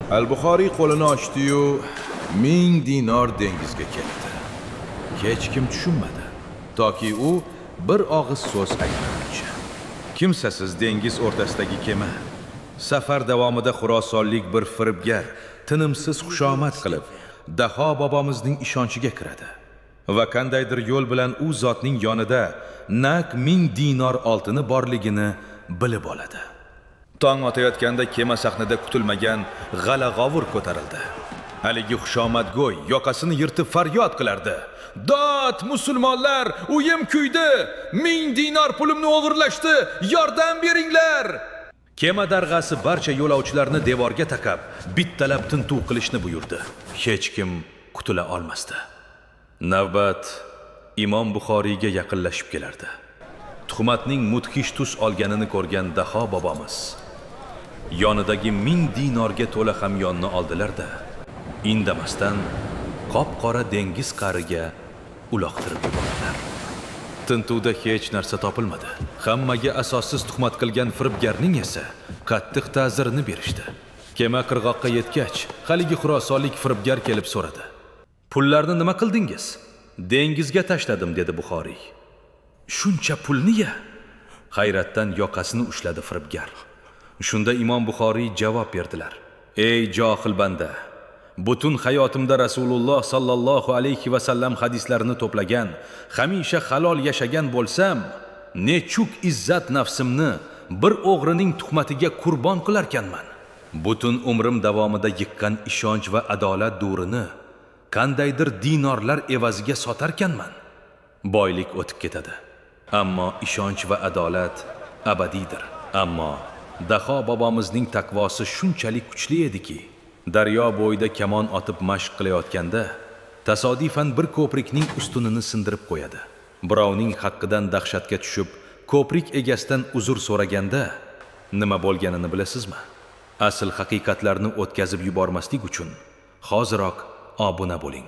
Al-Buxoriy qo'lini ochdi-yu, 1000 dinor dengizga ketdi. Hech kim tushunmadi, toki u bir og'iz so'z aytmaguncha. Kimsasiz dengiz o'rtasidagi kema. Safar davomida xurosonlik bir firibgar tinimsiz xushomad qilib, Daho bobomizning ishonchiga kiradi. Va qandaydir yo'l bilan u zotning yonida naq 1000 dinor oltini borligini bilib oladi. Tong otayotganda kema sahnida kutilmagan g'ala-g'ovur ko'tarildi. Haligi xushomadgo'y yoqasini yirtib faryod qilardi. Dod, musulmonlar, uyim kuydi! 1000 dinor pulimni o'g'irlashdi! Yordam beringlar! Kema darg'asi barcha yo'lovchilarni devorga taqab, bittalab tintuv qilishni buyurdi. Hech kim qutula olmasdi. Navbat Imom Buxoriyga yaqinlashib kelardi. Tuhmatning mudhish tus olganini ko'rgan Daho bobomiz yonidagi 1000 dinorga to'la hamyonni oldilar-da, indamasdan qop-qora dengiz qa'riga uloqtirib yubordilar. Tintuvda hech narsa topilmadi. Hammaga asossiz tuhmat qilgan firibgarning esa qattiq ta'zirini berishdi. Kema qirg'oqqa yetgach, haligi xurosonlik firibgar kelib so'radi. Pullarni nima qildingiz? Dengizga tashladim, dedi Buxoriy. Shuncha pulni-ya? Hayratdan yoqasini ushladi firibgar. Shunda Imom Buxoriy javob berdilar. Ey johil banda, butun hayotimda Rasululloh sallallohu alayhi va sallam hadislarini to'plagan, hamisha halol yashagan bo'lsam, nechuk izzat nafsimni bir o'g'rining tuhmatiga qurbon qilarkanman. Butun umrim davomida yiqqan ishonch va adolat durini qandaydir dinorlar evaziga sotarkanman. Boylik o'tib ketadi, ammo ishonch va adolat abadiydir. Ammo Daho bobomizning taqvosi shunchalik kuchli ediki, daryo bo'yida kamon otib mashq qilayotganda tasodifan bir ko'prikning ustunini sindirib qo'yadi. Birovning haqqidan dahshatga tushib, ko'prik egasidan uzr so'raganda nima bo'lganini bilasizmi? Asl haqiqatlarni o'tkazib yubormaslik uchun hoziroq obuna bo'ling.